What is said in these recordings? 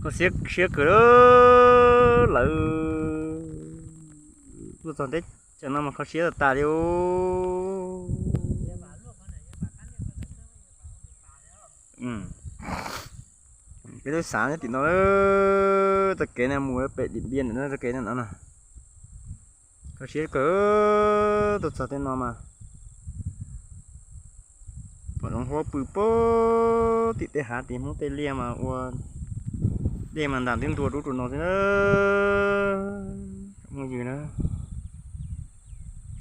Kho siab siab kawg, lawv tuaj txog teb chaws no mas kho siab tas tas li. Peb lub xav nyob tim no, txoj kev no mus pem Dim Npiaj ntawm no, txoj kev no no. Kho siab kawg, tuaj txog tej no mas pom zoov huab pw puag tim tej hav tim Hmoob tej liaj mas ua dej mas ntas ntuj ntua dub rau no xwb na. Muaj ywg na,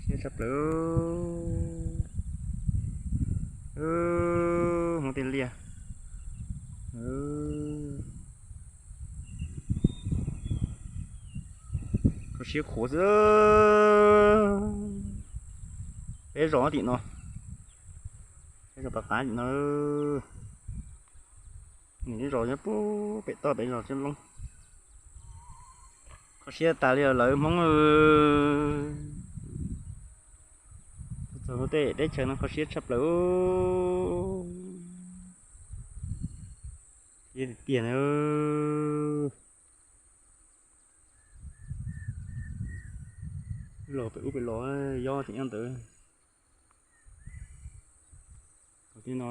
siab tshaj plaws. Hmoob tej liaj, kho siab khuav xwb. Peb zos tim no, peb zos tom qab tim no, nws zos nyob puag pem toj pem zos Tsev Loob. Kho siab tas li os lawv Hmoob. Txog tej teb chaws no kho siab tshaj plaws. Tiag tiag na. Los pem ub pem los, yob tseem nyob ntawd. Tim no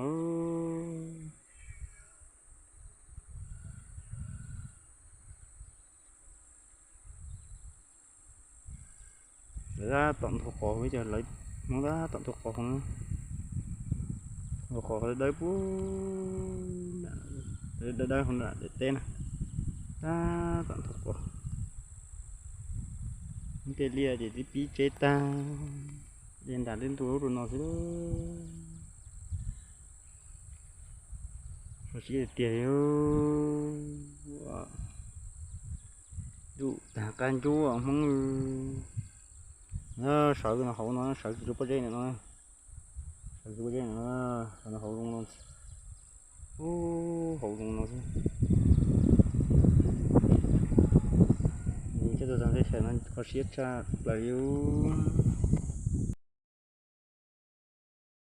lawv tab tom nthuav qos, lawv Hmoob tab tom nthuav qos, nthuav qos dawb dawb puag, dawb dawb hauv nram daim teb na, tab tom nthuav qos. Hmoob tej liaj ces twb pib tseb tag, dej ntas twb ntua rau no xwb. Kho siab tiag tiag li. Dub tag qab ncub Hmoob. Sawv no hauv no, sawv tsis tau pob zeb ntawm no, sawv tsis tau pob zeb ntawm no, sawv no hauv zoo no, hauv zoo no xwb. Coj tuaj txog teb chaws no kho siab tshaj plaws li.